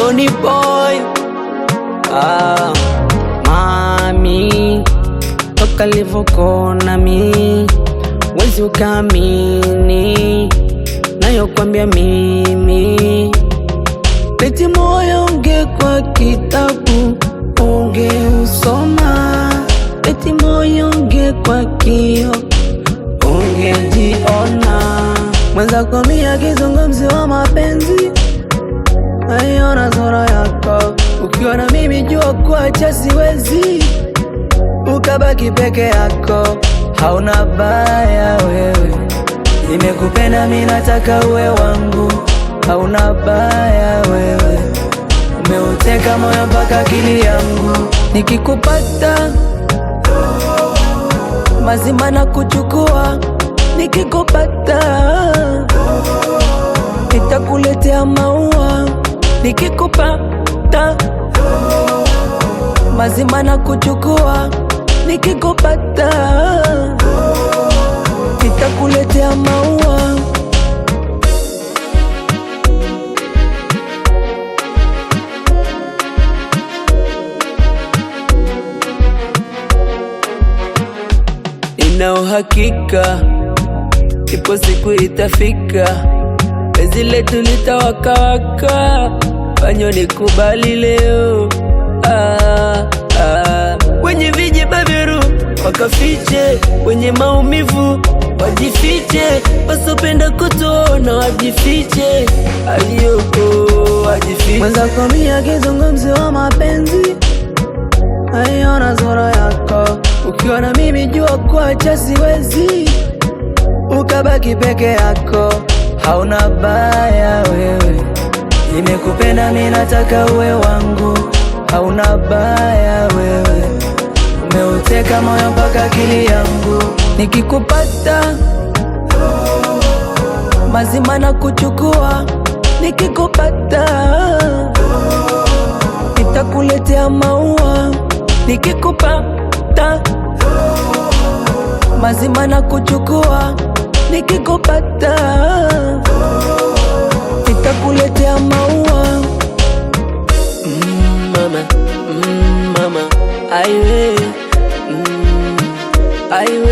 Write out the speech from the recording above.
Koney Boy. Ah, mami, toka livokona mi wezi ukaamini nayokwambia mimi, leti moyo ungekuwa kitabu ungeusoma, leti moyo ungekuwa kio ungejiona. Mwenzako mia kizungumzi wa mapenzi naiona sura yako ukiwa na mimi, jua kuacha siwezi, ukabaki peke yako, hauna baya wewe. Nimekupenda mimi, nataka uwe wangu, hauna baya wewe. Umeuteka moyo mpaka akili yangu, nikikupata mazima na kuchukua, nikikupata nitakuletea maua, nikikupata mazima na kuchukua, nikikupata nitakuletea maua. Nina uhakika ipo siku itafika, penzi letu litawakawaka, fanyo nikubali leo. Ah, ah. Wenye vijibabiru wakafiche, wenye maumivu wajifiche, wasopenda kutuona wajifiche, aliyoko wajifiche. Mwenzako mia kizungumzi wa mapenzi naiona sura yako ukiwa na mimi, jua kuacha siwezi, ukabaki peke yako, hauna baya wewe. Nimekupenda mimi, nataka uwe wangu, hauna baya wewe. Umeuteka moyo mpaka akili yangu, nikikupata mazima na kuchukua, nikikupata nitakuletea maua, nikikupata mazima na kuchukua, nikikupata nitakuletea maua. Mama, mama, aiwe, aiwe.